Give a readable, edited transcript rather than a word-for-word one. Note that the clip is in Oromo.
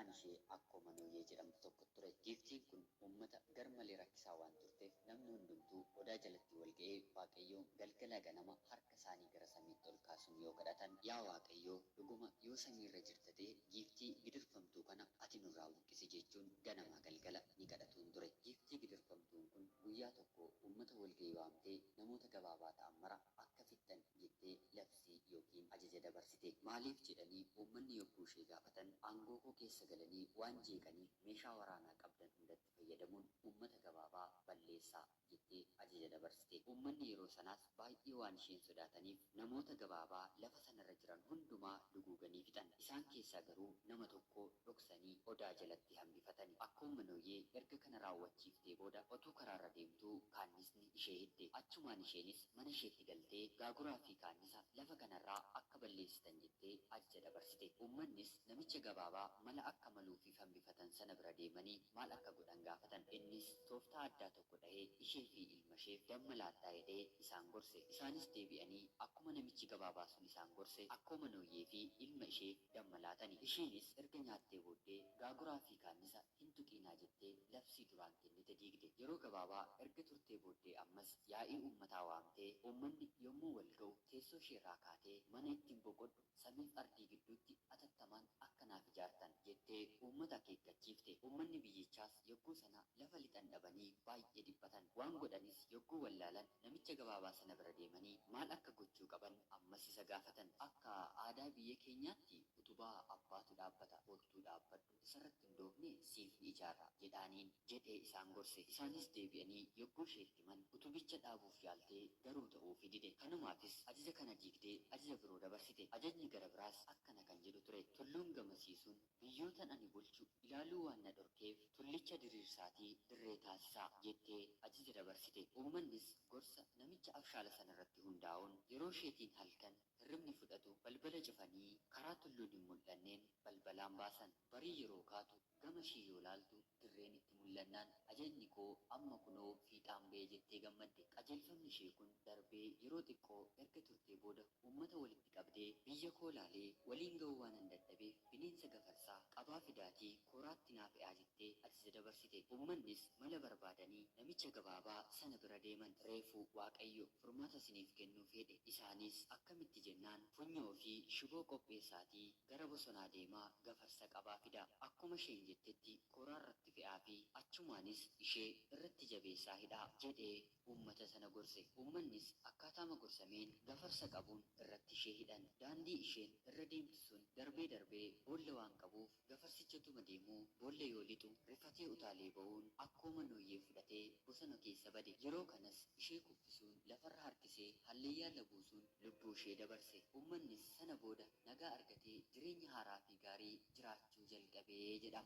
Maqaan ishee Akkoo Manooyyee jedhamtu tokkotu ture. Giiftiin kun uummata garmalee rakkisaa waan turteef namni hundumtuu odaa jalatti walga'ee Waaqayyoon galgalaa ganama harka isaanii gara samiitti ol kaasuun yoo kadhatan, Yaa Waaqayyoo dhuguma yoo samiirra jirta ta'e giiftii gidirfamtuu kana ati nurraa buqqisi jechuun ganamaa galgala ni kadhatuun ture. Giiftii gidirfamtuun kun guyyaa tokko uummata walga'ii waamtee namoota gabaabaa ta'an mara akka fixxan jettee labsii ykn ajaja dabarsite. Maaliif jedhanii uummanni yogguu ishee gaafatan, aangookoo keessa galanii waan jeeqaniif meeshaa waraanaa qabdan hundatti fayyadamuun uummata gabaabaa balleessaa jettee ajaja dabarsite. Uummanni yeroo sanaas baay'ee waan isheen sodaataniif namoota gabaabaa lafa sanarra jiran hundumaa duguuganii fixan. Isaan keessaa garuu nama tokko dhoksanii odaa jalatti hambifatani. Akkoon Manooyyee erga kana raawwachiiftee booda otuu karaarra deemtuu kaannisni ishee hidde. Achumaan isheenis mana isheetti galtee gaaguraa fi kaannisa lafa kanarraa akka balleessitan jettee ajaja dabarsite. Uummannis namicha gabaabaa mala akka maluufiif hambifatan sana bira deemanii maal akka godhan gaafatan. Innis tooftaa addaa tokko dhahee ishee fi ilmasheef damma laadhaa jedhee isaan gorse. Isaanis deebi'anii akkuma namichi gabaabaa sun isaan gorse Akkoo Manooyyee fi ilma isheef damma laatani. Ishiinis erga nyaattee booddee gaaguraa fi kaannisa hin tuqiinaa jettee labsii duraan kennite diigde. Yeroo gabaabaa erga turtee booddee ammas yaa'ii uummataa waamtee uummanni yommuu wal ga'u teessoo isheerraa kaatee mana ittiin boqodhu samiif ardii gidduutti atattamaan akka naaf ijaartan jettee uummata akeekkachiifte. Uummanni biyyichaas yogguu sana lafa lixan dhabanii baay'ee dhiphatan. Waan godhanis yogguu wallaalan namicha gabaabaa sana bira deemanii maal akka gochuu qaban ammas isa gaafatan. Akka aadaa biyya keenyaatti utubaa abbaatu dhaabbata, koottuu dhaabbadhu, isarratti hundoofnee siif ni ijaarra jedhaaniin jedhee isaan gorse. Isaanis deebi'anii yogguu isheetti himan utubicha dhaabuuf yaaltee garuu ta'uufii dide. Kanumaafis ajaja kana diigdee ajaja biroo dabarsite. Ajajni gara biraas akkana kan jedhu ture, Tulluun gamasii sun biyyootan ani bulchu ilaaluu waan na dhorkeef tullicha diriirsaatii dirree taasisaa jettee ajaja dabarsite. Uummannis gorsa namicha abshaala sanarratti hundaa'uun yeroo isheetiin halkan hirribni fudhatu balbala cufanii karaa tulluun hin mul'anneen balbalaan baasan. Barii yeroo kaatu gama ishii yoo laaltu dirreen itti mul'annaan ajajni koo amma kunoo fiixaan ba'e jettee gammadde. Qajeelfamni ishee kun darbee yeroo xiqqoo erga turtee booda uummata walitti qabdee biyya koo laalee waliin ga'uu waanan dadhabeef bineensa gafarsaa qabaa fidaatii kooraatti naa fe'aa jettee ajaja dabarsite. Uummannis mala barbaadanii namicha gabaabaa sana bira deeman. Reefu Waaqayyo furmaata isiniif kennuuf hedhe. Isaanis akkamitti jennaan funyoo fi shiboo qopheessaatii gara bosonaa deemaa gafarsa qabaa fidaa. Akkuma isheen jettetti kooraarratti fe'aafii achumaanis ishee irratti jabeessaa hidhaa jedhee uummata sana gorse. Uummannis akkaataama gorsameen gafarsa qabuun irratti ishee hidhan. Daandii isheen irra deemtu sun darbee darbee boolla waan qabuuf gafarsichi utuma deemuu boolla yoo lixu rifatee utaalee ba'uun Akkoo Manooyyee fudhatee bosona keessa bade. Yeroo kanas ishee kuffisuun lafarra harkisee hallayyaan buusuun lubbuu ishee dabarse. Uummannis sana booda nagaa argatee jireenya haaraa fi gaarii jiraachuu jalqabe jedhama.